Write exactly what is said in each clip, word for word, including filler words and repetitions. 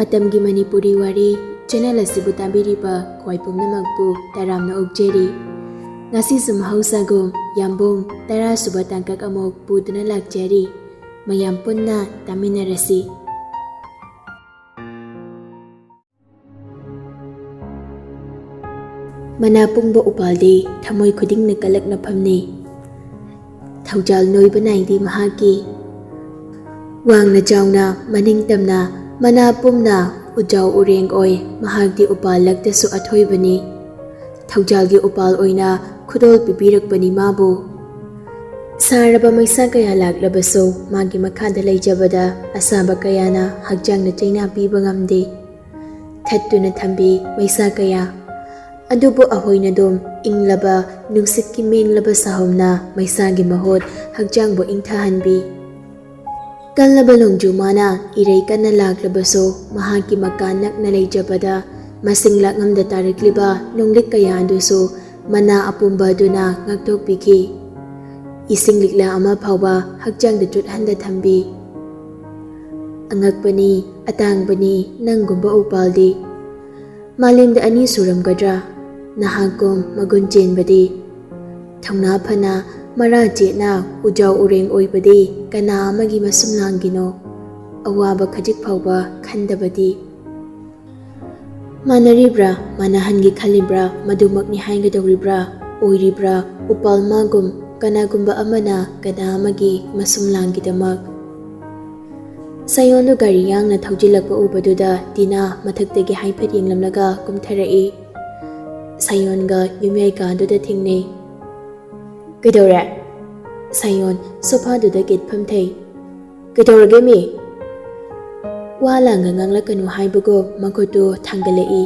ꯃꯇꯝꯒꯤ ꯃꯅꯤꯄꯨꯔꯤ ꯋꯥꯔꯤ ꯆꯦꯅꯦꯜ ꯑꯁꯤꯕꯨ ꯇꯥꯕꯤꯔꯤꯕ ꯈ꯭ꯋꯥꯏ ꯄꯨꯝꯅꯃꯛꯄꯨ ꯇꯔꯥꯝꯅ ꯑꯣꯛꯆꯔꯤ꯫ ꯉꯁꯤꯁꯨ ꯃꯍꯧꯁꯥꯒꯨꯝ ꯌꯥꯝꯕꯨꯡ ꯇꯔꯥ ꯁꯨꯕ ꯇꯥꯡꯀꯛ ꯑꯃꯨꯛ ꯄꯨꯗꯨꯅ ꯂꯥꯛꯆꯔꯤ꯫ ꯃꯌꯥꯝ ꯄꯨꯟꯅ ꯇꯥꯃꯤꯟꯅꯔꯁꯤ꯫ ꯃꯅꯥ ꯄꯨꯡꯕ ꯎꯄꯥꯜꯗꯤ ꯊꯃꯣꯏ ꯈꯨꯗꯤꯡꯅ ꯀꯜꯂꯛꯅꯐꯝꯅꯤ꯫ ꯊꯧꯖꯥꯜ ꯅꯣꯏꯕ ꯅꯥꯏꯗꯦ ꯃꯍꯥꯛꯀꯤ꯫ ꯋꯥꯡꯅ ꯆꯥꯎꯅ, ꯃꯅꯤꯡ ꯇꯝꯅ, ꯃꯅꯥ ꯄꯨꯝꯅ ꯎꯖꯥꯎ ꯎꯔꯦꯡ ꯑꯣꯏ, ꯃꯍꯥꯛꯇꯤ ꯎꯄꯥꯜ ꯂꯛꯇꯁꯨ ꯑꯊꯣꯏꯕꯅꯤ꯫ ꯊꯧꯖꯥꯜꯒꯤ ꯎꯄꯥꯜ ꯑꯣꯏꯅ ꯈꯨꯗꯣꯜ ꯄꯤꯕꯤꯔꯛꯄꯅꯤ ꯃꯥꯕꯨ꯫ ꯁꯥꯔꯕ ꯃꯩꯁꯥ ꯀꯌꯥ ꯂꯥꯛꯂꯕꯁꯨ, ꯃꯥꯒꯤ ꯃꯈꯥꯗ ꯂꯩꯖꯕꯗ ꯑꯁꯥꯕ ꯀꯌꯥꯅ ꯍꯛꯆꯥꯡꯗ ꯆꯩꯅꯥ ꯄꯤꯕ ꯉꯝꯗꯦ꯫ ꯊꯠꯇꯨꯅ ꯊꯝꯕꯤ ꯃꯩꯁꯥ ꯀꯌꯥ꯫ ꯑꯗꯨꯕꯨ ꯑꯍꯣꯏꯅꯗꯨꯝ ꯏꯪꯂꯕ ꯅꯨꯡꯁꯤꯠꯀꯤ ꯃꯦꯡꯂꯕ ꯁꯥꯍꯨꯝꯅ ꯃꯩꯁꯥꯒꯤ ꯃꯍꯨꯠ ꯍꯛꯆꯥꯡꯕꯨ ꯏꯪꯊꯍꯟꯕꯤ꯫ ꯀꯜꯂꯕ ꯅꯣꯡꯖꯨ ꯃꯥꯅ ꯏꯔꯩ ꯀꯟꯅ ꯂꯥꯛꯂꯕꯁꯨ, ꯃꯍꯥꯛꯀꯤ ꯃꯀꯥ ꯅꯛꯅ ꯂꯩꯖꯕꯗ ꯃꯁꯤꯡ ꯂꯥꯛꯉꯝꯗ ꯇꯥꯔꯛꯂꯤꯕ ꯅꯣꯡꯂꯤꯛ ꯀꯌꯥ ꯑꯗꯨꯁꯨ ꯃꯅꯥ ꯑꯄꯨꯝꯕ ꯑꯗꯨꯅ ꯉꯥꯛꯊꯣꯛꯄꯤꯈꯤ꯫ ꯏꯁꯤꯡ ꯂꯤꯛꯂꯥ ꯑꯃ ꯐꯥꯎꯕ ꯍꯛꯆꯥꯡꯗ ꯆꯨꯠꯍꯟꯗ ꯊꯝꯕꯤ꯫ ꯑꯉꯛꯄꯅꯤ, ꯑꯇꯥꯡꯕꯅꯤ ꯅꯪꯒꯨꯝꯕ ꯎꯄꯥꯜꯗꯤ꯫ ꯃꯥꯂꯦꯝꯗ ꯑꯅꯤ ꯁꯨꯔꯝꯒꯗ꯭ꯔꯥ, ꯅꯍꯥꯛꯀꯨꯝ ꯃꯒꯨꯟ ꯆꯦꯟꯕꯗꯤ? ꯊꯧꯅꯥ ꯐꯅ, ꯃꯔꯥ ꯆꯦꯠꯅ, ꯎꯖꯥꯎ ꯎꯔꯦꯡ ꯑꯣꯏꯕꯗꯤ ꯀꯅꯥ ꯑꯃꯒꯤ ꯃꯁꯨꯝ ꯂꯥꯡꯒꯤꯅꯣ? ꯑꯋꯥꯕ ꯈꯖꯤꯛ ꯐꯥꯎꯕ ꯈꯟꯗꯕꯗꯤ꯫ ꯃꯥꯟꯅꯔꯤꯕ꯭ꯔꯥ, ꯃꯥꯟꯅꯍꯟꯒꯦ ꯈꯜꯂꯤꯕ꯭ꯔꯥ, ꯃꯗꯨꯃꯛꯅꯤ ꯍꯥꯏꯒꯗꯧꯔꯤꯕ꯭ꯔꯥ, ꯑꯣꯏꯔꯤꯕ꯭ꯔꯥ, ꯎꯄꯥꯜ ꯃꯥꯒꯨꯝ ꯀꯅꯥꯒꯨꯝꯕ ꯑꯃꯅ ꯀꯅꯥ ꯑꯃꯒꯤ ꯃꯁꯨꯝ ꯂꯥꯡꯒꯤꯗꯃꯛ? ꯁꯥꯌꯣꯟꯗꯨ ꯒꯥꯔꯤ ꯌꯥꯡꯅ ꯊꯧꯖꯤꯜꯂꯛꯄ ꯎꯕꯗꯨꯗ ꯇꯤꯅꯥ ꯃꯊꯛꯇꯒꯤ ꯍꯥꯏꯐꯦꯠ ꯌꯦꯡꯂꯝꯂꯒ ꯀꯨꯝꯊꯔꯛꯏ꯫ ꯁꯥꯌꯣꯟꯒ ꯌꯨꯝꯌꯥꯏ ꯀꯥꯗꯨꯗ ꯊꯦꯡꯅꯩ꯫ "ꯀꯩꯗꯧꯔꯦ?" ꯁꯥꯌꯣꯟ ꯁꯣꯐꯥꯗꯨꯗ ꯀꯤꯠ ꯐꯝꯊꯩ꯫ "ꯀꯩꯗꯧꯔꯒꯦ ꯃꯤ?" ꯋꯥ ꯂꯥꯡꯒ ꯉꯥꯡꯂꯛꯀꯅꯨ ꯍꯥꯏꯕꯒꯨꯝ ꯃꯈꯨꯠꯇꯨ ꯊꯥꯡꯒꯠꯂꯛꯏ꯫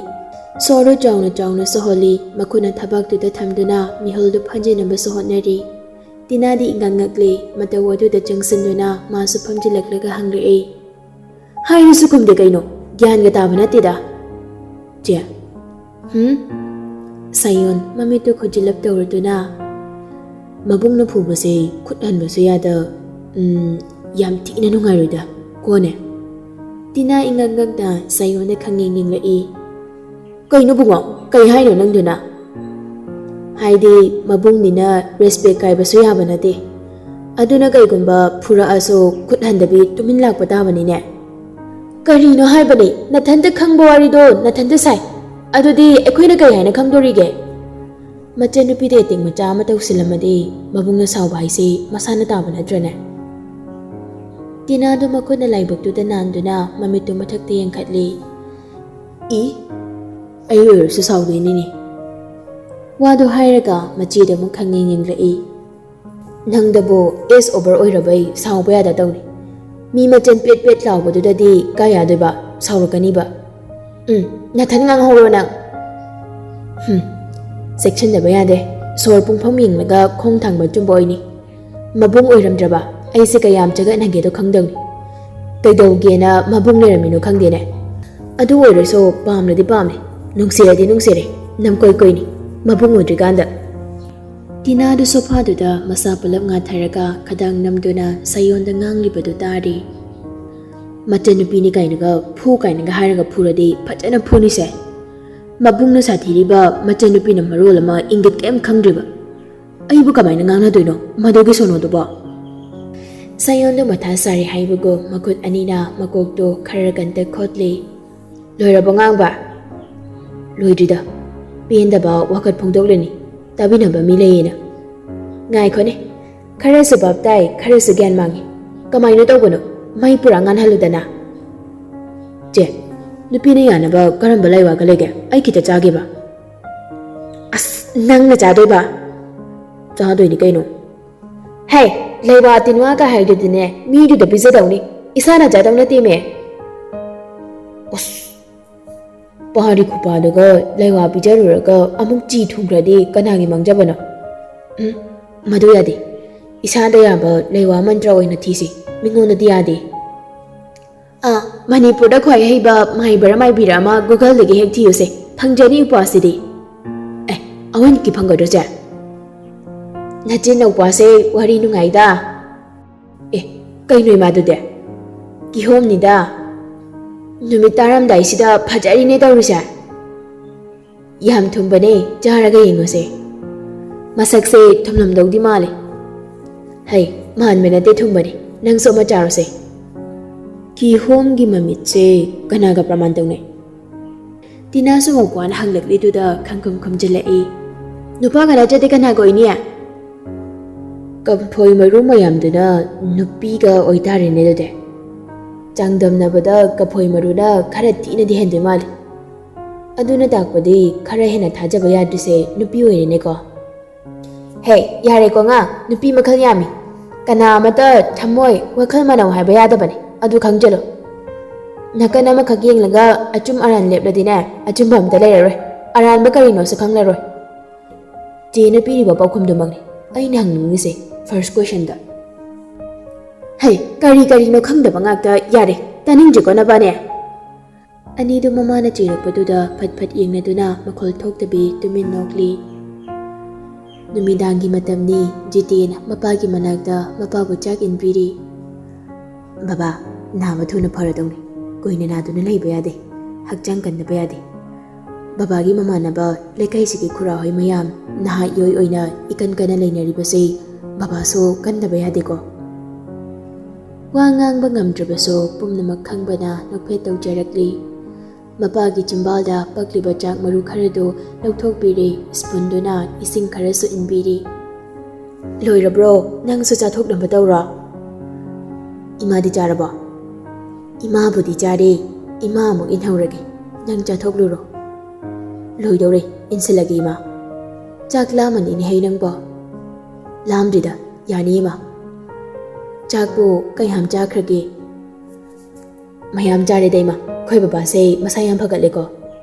ꯁꯣꯔꯗꯨ ꯆꯥꯎꯅ ꯆꯥꯎꯅ ꯁꯣꯍꯣꯜꯂꯤ, ꯃꯈꯨꯠꯅ ꯊꯕꯥꯛꯇꯨꯗ ꯊꯝꯗꯨꯅ ꯃꯤꯍꯨꯜꯗꯨ ꯐꯥꯖꯤꯟꯅꯕꯁꯨ ꯍꯣꯠꯅꯔꯤ꯫ ꯇꯤꯅꯥꯗꯤ ꯏꯉꯛ ꯉꯛꯂꯤ, ꯃꯇꯧ ꯑꯗꯨꯗ ꯆꯪꯁꯤꯟꯗꯨꯅ ꯃꯥꯁꯨ ꯐꯝꯖꯤꯜꯂꯛꯂꯒ ꯍꯪꯂꯛꯏ꯫ "ꯍꯥꯏꯔꯁꯨ ꯈꯨꯝꯗꯦ ꯀꯩꯅꯣ, ꯒ꯭ꯌꯥꯟꯒ ꯇꯥꯕ ꯅꯠꯇꯦꯗ꯫ ꯆꯦ"꯫ "ꯍꯨꯝ?" ꯁꯥꯌꯣꯟ ꯃꯃꯤꯠꯇꯨ ꯈꯨꯖꯤꯜꯂꯞ ꯇꯧꯔꯗꯨꯅ, "ꯃꯕꯨꯡꯅ ꯐꯨꯕꯁꯦ ꯈꯨꯠ ꯍꯟꯕꯁꯨ ꯌꯥꯗ, ꯎꯝ, ꯌꯥꯝ ꯊꯤꯅ ꯅꯨꯡꯉꯥꯏꯔꯣꯏꯗ, ꯀꯣꯅꯦ?" ꯇꯤꯅꯥ ꯏꯉꯛ ꯉꯛꯅ ꯁꯥꯌꯣꯟꯗ ꯈꯪꯌꯦꯡ ꯌꯦꯡꯂꯛꯏ꯫ "ꯀꯩꯅꯣ ꯕꯨꯡꯉꯣ? ꯀꯩ ꯍꯥꯏꯅꯣ ꯅꯪꯗꯨꯅ?" "ꯍꯥꯏꯗꯤ ꯃꯕꯨꯡꯅꯤꯅ ꯔꯦꯁꯄꯦꯛ ꯀꯥꯏꯕꯁꯨ ꯌꯥꯕ ꯅꯠꯇꯦ꯫ ꯑꯗꯨꯅ ꯀꯩꯒꯨꯝꯕ ꯐꯨꯔꯛꯑꯁꯨ ꯈꯨꯠ ꯍꯟꯗꯕꯤ ꯇꯨꯃꯤꯟ ꯂꯥꯛꯄ ꯇꯥꯕꯅꯤꯅꯦ꯫" "ꯀꯔꯤꯅꯣ ꯍꯥꯏꯕꯅꯤ? ꯅꯊꯟꯇ ꯈꯪꯕ ꯋꯥꯔꯤꯗꯣ ꯅꯊꯟꯇ ꯁꯥꯏ꯫ ꯑꯗꯨꯗꯤ ꯑꯩꯈꯣꯏꯅ ꯀꯩ ꯍꯥꯏꯅ ꯈꯪꯗꯣꯔꯤꯒꯦ?" ꯃꯆꯟꯅꯨꯄꯤꯗ ꯑꯦꯇꯦꯛ ꯃꯆꯥ ꯑꯃ ꯇꯧꯁꯤꯜꯂꯝꯃꯗꯤ ꯃꯕꯨꯡꯅ ꯁꯥꯎꯕ ꯍꯥꯏꯁꯦ ꯃꯁꯥꯅ ꯇꯥꯕ ꯅꯠꯇ꯭ꯔꯅꯦ? ꯇꯤꯅꯥꯗꯨ ꯃꯈꯨꯠꯅ ꯂꯥꯏꯕꯛꯇꯨꯗ ꯅꯥꯟꯗꯨꯅ ꯃꯃꯤꯠꯇꯨ ꯃꯊꯛꯇ ꯌꯦꯡꯈꯠꯂꯤ꯫ "ꯏ, ꯑꯩ ꯑꯣꯏꯔꯁꯨ ꯁꯥꯎꯗꯣꯏꯅꯤꯅꯦ꯫" ꯋꯥꯗꯨ ꯍꯥꯏꯔꯒ ꯃꯆꯦꯗ ꯑꯃꯨꯛ ꯈꯪꯌꯦꯡ ꯌꯦꯡꯂꯛꯏ꯫ "ꯅꯪꯗꯕꯨ ꯑꯦꯖ ꯑꯣꯚꯔ ꯑꯣꯏꯔꯕꯩ ꯁꯥꯎꯕ ꯌꯥꯗ ꯇꯧꯔꯤ꯫ ꯃꯤ ꯃꯆꯦꯟ ꯄꯦꯠ ꯄꯦꯠ ꯂꯥꯎꯕꯗꯨꯗꯗꯤ ꯀꯥꯏ ꯌꯥꯗꯣꯏꯕ? ꯁꯥꯎꯔꯛꯀꯅꯤꯕ꯫ ꯎꯝ, ꯅꯊꯟ ꯉꯥꯡꯍꯧꯔꯣ ꯅꯪ꯫" "ꯍꯨꯝ, ꯆꯦꯛꯁꯤꯟꯗꯕ ꯌꯥꯗꯦ꯫ ꯁꯣꯔ ꯄꯨꯡꯐꯝ ꯌꯦꯡꯂꯒ ꯈꯣꯡ ꯊꯥꯡꯕ ꯆꯨꯝꯕ ꯑꯣꯏꯅꯤ꯫ ꯃꯕꯨꯡ ꯑꯣꯏꯔꯝꯗ꯭ꯔꯕ ꯑꯩꯁꯦ ꯀꯌꯥꯝ ꯆꯒꯠꯅꯒꯦꯗꯣ ꯈꯪꯗꯧꯅꯤ꯫ ꯀꯩꯗꯧꯒꯦꯅ ꯃꯕꯨꯡ ꯂꯩꯔꯝꯃꯤꯅꯣ ꯈꯪꯗꯦꯅꯦ꯫ ꯑꯗꯨ ꯑꯣꯏꯔꯁꯨ ꯄꯥꯝꯂꯗꯤ ꯄꯥꯝꯃꯦ, ꯅꯨꯡꯁꯤꯔꯗꯤ ꯅꯨꯡꯁꯤꯔꯦ, ꯅꯝꯀꯣꯏ ꯀꯣꯏꯅꯤ, ꯃꯕꯨꯡ ꯑꯣꯏꯗ꯭ꯔꯤꯀꯥꯟꯗ꯫" ꯇꯤꯅꯥꯗꯨ ꯁꯣꯐꯥꯗꯨꯗ ꯃꯁꯥ ꯄꯨꯂꯞ ꯉꯥꯊꯔꯒ ꯈꯗꯥꯡ ꯅꯝꯗꯨꯅ ꯁꯥꯌꯣꯟꯗ ꯉꯥꯡꯂꯤꯕꯗꯨ ꯇꯥꯔꯤ꯫ "ꯃꯆꯟꯅꯨꯄꯤꯅꯤ ꯀꯥꯏꯅꯒ ꯐꯨ ꯀꯥꯏꯅꯒ ꯍꯥꯏꯔꯒ ꯐꯨꯔꯗꯤ ꯐꯖꯅ ꯐꯨꯅꯤꯁꯦ꯫ ꯃꯕꯨꯡꯅ ꯁꯥꯊꯤꯔꯤꯕ, ꯃꯆꯟꯅꯨꯄꯤꯅ ꯃꯔꯣꯜ ꯑꯃ ꯏꯪꯒꯤꯠ ꯀꯩꯝ ꯈꯪꯗ꯭ꯔꯤꯕ꯫ ꯑꯩꯕꯨ ꯀꯃꯥꯏꯅ ꯉꯥꯡꯅꯗꯣꯏꯅꯣ ꯃꯗꯨꯒꯤ ꯁꯣꯅꯣꯗꯨꯕꯣ?" ꯁꯥꯌꯣꯟꯗꯨ ꯃꯊꯥ ꯁꯥꯔꯤ ꯍꯥꯏꯕꯒꯨꯝ ꯃꯈꯨꯠ ꯑꯅꯤꯅ ꯃꯀꯣꯛꯇꯨ ꯈꯔ ꯀꯟꯇꯛ ꯈꯣꯠꯂꯤ꯫ "ꯂꯣꯏꯔꯕꯣ ꯉꯥꯡꯕ?" "ꯂꯣꯏꯗ꯭ꯔꯤꯗ꯫ ꯄꯦꯟꯗꯕ ꯋꯥꯀꯠ ꯐꯣꯡꯗꯣꯛꯂꯤꯅꯤ, ꯇꯥꯕꯤꯅꯕ ꯃꯤ ꯂꯩꯌꯦꯅ꯫" "ꯉꯥꯏꯈꯣꯅꯦ, ꯈꯔꯁꯨ ꯚꯥꯞ ꯇꯥꯏ, ꯈꯔꯁꯨ ꯒ꯭ꯌꯥꯟ ꯃꯥꯡꯉꯤ꯫ ꯀꯃꯥꯏꯅ ꯇꯧꯕꯅꯣ? ꯃꯩ ꯄꯨꯔꯥ ꯉꯥꯟꯍꯜꯂꯨꯗꯅ꯫" "ꯆꯦ, ꯅꯨꯄꯤꯅ ꯌꯥꯅꯕ ꯀꯔꯝꯕ ꯂꯩꯋꯥꯒ ꯂꯩꯒꯦ? ꯑꯩ ꯈꯤꯇ ꯆꯥꯒꯦꯕ꯫" "ꯑꯁ, ꯅꯪꯅ ꯆꯥꯗꯣꯏꯕ?" "ꯆꯥꯗꯣꯏꯅꯤ ꯀꯩꯅꯣ꯫" "ꯍꯦ, ꯂꯩꯋꯥ ꯇꯤꯟꯋꯥꯒ ꯍꯥꯏꯗꯨꯗꯤꯅꯦ, ꯃꯤꯗꯨꯗ ꯄꯤꯖꯗꯧꯅꯤ, ꯏꯁꯥꯅ ꯆꯥꯗꯧ ꯅꯠꯇꯦꯃꯦ꯫" "ꯑꯁ, ꯄꯥꯔꯤ ꯈꯨꯄꯥꯗꯨꯒ ꯂꯩꯋꯥ ꯄꯤꯖꯔꯨꯔꯒ ꯑꯃꯨꯛ ꯆꯤ ꯊꯨꯡꯈ꯭ꯔꯗꯤ ꯀꯅꯥꯒꯤ ꯃꯥꯡꯖꯕꯅꯣ?" "ꯎꯝ, ꯃꯗꯨ ꯌꯥꯗꯦ꯫ ꯏꯁꯥꯗ ꯌꯥꯕ ꯂꯩꯋꯥ ꯃꯟꯇ꯭ꯔ ꯑꯣꯏꯅ ꯊꯤꯁꯤ, ꯃꯤꯉꯣꯟꯗꯗꯤ ꯌꯥꯗꯦ꯫" "ꯑꯥ, ꯃꯅꯤꯄꯨꯔꯗ ꯈ꯭ꯋꯥꯏ ꯍꯩꯕ ꯃꯥꯏꯕꯔ ꯃꯥꯏꯕꯤꯔ ꯑꯃ Google-ꯗꯒꯤ ꯍꯦꯛ ꯊꯤꯌꯨꯁꯦ, ꯐꯪꯖꯅꯤ ꯎꯄꯥꯁꯤꯗꯤ꯫" "ꯑꯦ, ꯑꯋꯟꯀꯤ ꯐꯪꯒꯗ꯭ꯔꯣ ꯆꯦ?" "ꯅꯆꯤꯟ ꯅꯧꯄꯥꯁꯦ ꯋꯥꯔꯤ ꯅꯨꯡꯉꯥꯏꯗ꯫" "ꯑꯦ, ꯀꯩꯅꯣ ꯏꯃꯥꯗꯨꯗꯤ?" "ꯀꯤꯍꯣꯝꯅꯤꯗ꯫" ꯅꯨꯃꯤꯠ ꯇꯥꯔꯝꯗꯥꯏꯁꯤꯗ ꯐꯖꯔꯤꯅꯦ ꯇꯧꯔꯤꯁꯦ꯫ ꯌꯥꯝ ꯊꯨꯝꯕꯅꯦ, ꯆꯥꯔꯒ ꯌꯦꯡꯉꯨꯁꯦ꯫ ꯃꯁꯛꯁꯦ ꯊꯨꯝꯂꯝꯗꯧꯗꯤ ꯃꯥꯜꯂꯦ꯫ ꯍꯩ, ꯃꯥꯟꯕ ꯅꯠꯇꯦ, ꯊꯨꯝꯕꯅꯦ꯫ ꯅꯪꯁꯨ ꯑꯃ ꯆꯥꯔꯨꯁꯦ꯫ ꯀꯤꯍꯣꯝꯒꯤ ꯃꯃꯤꯠꯁꯦ ꯀꯅꯥꯒ ꯄ꯭ꯔꯃꯥꯟ ꯇꯧꯅꯩ? ꯇꯤꯅꯥꯁꯨ ꯃꯧꯄ꯭ꯋꯥꯅ ꯍꯪꯂꯛꯂꯤꯗꯨꯗ ꯈꯪꯈꯨꯝ ꯈꯨꯝꯖꯤꯜꯂꯛꯏ꯫ ꯅꯨꯄꯥꯒ ꯅꯠꯇ꯭ꯔꯗꯤ ꯀꯅꯥꯒ ꯑꯣꯏꯅꯤ? ꯀꯝꯐꯣꯏ ꯃꯔꯨ ꯃꯌꯥꯝꯗꯨꯅ ꯅꯨꯄꯤꯒ ꯑꯣꯏꯇꯥꯔꯦꯅꯦ ꯑꯗꯨꯗꯤ꯫ ꯆꯥꯡꯗꯝꯅꯕꯗ ꯀꯐꯣꯏ ꯃꯔꯨꯅ ꯈꯔ ꯊꯤꯅꯗꯤ ꯍꯦꯟꯗꯣꯏ ꯃꯥꯜꯂꯤ꯫ ꯑꯗꯨꯅ ꯇꯥꯛꯄꯗꯤ ꯈꯔ ꯍꯦꯟꯅ ꯊꯥꯖꯕ ꯌꯥꯗ꯭ꯔꯤꯁꯦ ꯅꯨꯄꯤ ꯑꯣꯏꯔꯦꯅꯦꯀꯣ꯫ ꯍꯦ, ꯌꯥꯔꯦꯀꯣ ꯉꯥ, ꯅꯨꯄꯤ ꯃꯈꯜ ꯌꯥꯝꯃꯤ꯫ ꯀꯅꯥ ꯑꯃꯠꯇ ꯊꯃꯣꯏ, ꯋꯥꯈꯜ ꯃꯥꯟꯅꯧ ꯍꯥꯏꯕ ꯌꯥꯗꯕꯅꯤ, ꯑꯗꯨ ꯈꯪꯖꯜꯂꯨ꯫ ꯅꯥꯀꯟ ꯑꯃꯈꯛ ꯌꯦꯡꯂꯒ ꯑꯆꯨꯝ ꯑꯔꯥꯟ ꯂꯦꯞꯂꯗꯤꯅꯦ, ꯑꯆꯨꯝꯕ ꯑꯝꯇ ꯂꯩꯔꯔꯣꯏ꯫ ꯑꯔꯥꯟꯕ ꯀꯔꯤꯅꯣꯁꯨ ꯈꯪꯂꯔꯣꯏ꯫ ꯆꯦꯅ ꯄꯤꯔꯤꯕ ꯄꯥꯎꯈꯨꯝꯗꯨꯃꯛꯅꯤ ꯑꯩꯅ ꯍꯪꯅꯤꯡꯉꯤꯁꯦ first questionꯗ꯫ ꯍꯩ, ꯀꯔꯤ ꯀꯔꯤꯅꯣ ꯈꯪꯗꯕ ꯉꯥꯛꯇ, ꯌꯥꯔꯦ, ꯇꯥꯅꯤꯡꯗ꯭ꯔꯦꯀꯣ ꯅꯕꯥꯅꯤ꯫ ꯑꯅꯤꯗꯨ ꯃꯃꯥꯅ ꯆꯩꯔꯛꯄꯗꯨꯗ ꯐꯠ ꯐꯠ ꯌꯦꯡꯅꯗꯨꯅ ꯃꯈꯣꯜ ꯊꯣꯛꯇꯕꯤ ꯇꯨꯃꯤꯟ ꯅꯣꯛꯂꯤ꯫ ꯅꯨꯃꯤꯗꯥꯡꯒꯤ ꯃꯇꯝꯅꯤ꯫ ꯖꯤꯇꯦꯟ ꯃꯄꯥꯒꯤ ꯃꯅꯥꯛꯇ ꯃꯄꯥꯕꯨ ꯆꯥꯛ ꯏꯟꯕꯤꯔꯤ꯫ "ꯕꯕꯥ, ꯅꯥꯕ ꯊꯨꯅ ꯐꯔꯗꯧꯅꯤ꯫ ꯀꯨꯏꯅ ꯅꯥꯗꯨꯅ ꯂꯩꯕ ꯌꯥꯗꯦ꯫ ꯍꯛꯆꯥꯡ ꯀꯟꯗꯕ ꯌꯥꯗꯦ꯫ ꯕꯕꯥꯒꯤ ꯃꯃꯥꯟꯅꯕ ꯂꯩꯀꯥꯏꯁꯤꯒꯤ ꯈꯨꯔꯥꯍꯣꯏ ꯃꯌꯥꯝ ꯅꯍꯥ ꯏꯑꯣꯏ ꯑꯣꯏꯅ ꯏꯀꯟ ꯀꯟꯅ ꯂꯩꯅꯔꯤꯕꯁꯤ ꯕꯕꯥꯁꯨ ꯀꯟꯗꯕ ꯌꯥꯗꯦꯀꯣ?" ꯋꯥ ꯉꯥꯡꯕ ꯉꯝꯗ꯭ꯔꯕꯁꯨ ꯄꯨꯝꯅꯃꯛ ꯈꯪꯕꯅ ꯅꯣꯛꯐꯦꯠ ꯇꯧꯖꯔꯛꯂꯤ꯫ ꯃꯄꯥꯒꯤ ꯆꯤꯝꯕꯥꯜꯗ ꯄꯛꯂꯤꯕ ꯆꯥꯛ ꯃꯔꯨ ꯈꯔꯗꯨ ꯂꯧꯊꯣꯛꯄꯤꯔꯦ, ꯁ꯭ꯄꯨꯟꯗꯨꯅ ꯏꯁꯤꯡ ꯈꯔꯁꯨ ꯏꯟꯕꯤꯔꯤ꯫ "ꯂꯣꯏꯔꯕ꯭ꯔꯣ? ꯅꯪꯁꯨ ꯆꯥꯊꯣꯛꯅꯕ ꯇꯧꯔꯣ꯫ ꯏꯃꯥꯗꯤ ꯆꯥꯔꯕꯣ?" "ꯏꯃꯥꯕꯨꯗꯤ ꯆꯥꯔꯦ꯫ ꯏꯃꯥ ꯑꯃꯨꯛ ꯏꯟꯍꯧꯔꯒꯦ꯫ ꯅꯪ ꯆꯥꯊꯣꯛꯂꯨꯔꯣ꯫" "ꯂꯣꯏꯗꯧꯔꯦ, ꯏꯟꯁꯤꯜꯂꯒꯦ ꯏꯃꯥ꯫ ꯆꯥꯛ ꯂꯥꯝꯃꯅꯤꯅꯦ ꯍꯩ ꯅꯪꯕꯣ?" "ꯂꯥꯝꯗ꯭ꯔꯤꯗ, ꯌꯥꯅꯤ ꯏꯃꯥ꯫ ꯆꯥꯛꯄꯨ ꯀꯌꯥꯝ ꯆꯥꯈ꯭ꯔꯒꯦ?" "ꯃꯌꯥꯝ ꯆꯥꯔꯦꯗ ꯏꯃꯥ, ꯑꯩꯈꯣꯏ ꯕꯕꯥꯁꯦ ꯃꯁꯥ ꯌꯥꯝ ꯐꯒꯠꯂꯦꯀꯣ?"